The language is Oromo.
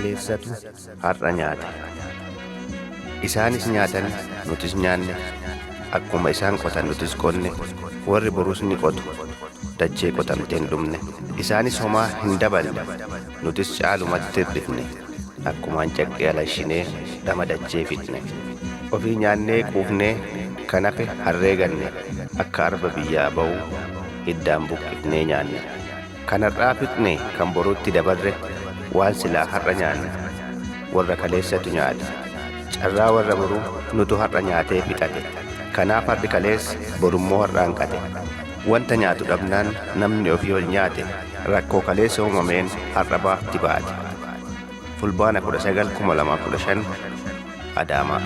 Kaleessatu har'a nyaate. Isaanis nyaatan, nutis nyaanne. Akkuma isaan qotan nutis qonne. Warri borus ni qotu. Dachee qotamtee hin dhumne. Isaanis homaa hin daballe, nutis caalumatti hir'ifne. Akkuma hancaqqee alashinee dhama dachee fixne. Ofii nyaannee quufnee kan hafe harree ganne. Akka arba biyyaa ba'uu hiddaan buqqifnee nyaanne. Kan har'aa fixne kan boruutti dabarre, waan silaa har'a nyaanne warra kaleessatu nyaate. Carraa warra boruu nutu har'a nyaatee fixate. Kanaaf har'i kaleessa, borummoo har'a hanqate. Wanta nyaatu dhabnaan namni ofii ol nyaate, rakkoo kaleessa uumameen har'a baafti baate. Fulbaana 19, 2015, Adaamaa.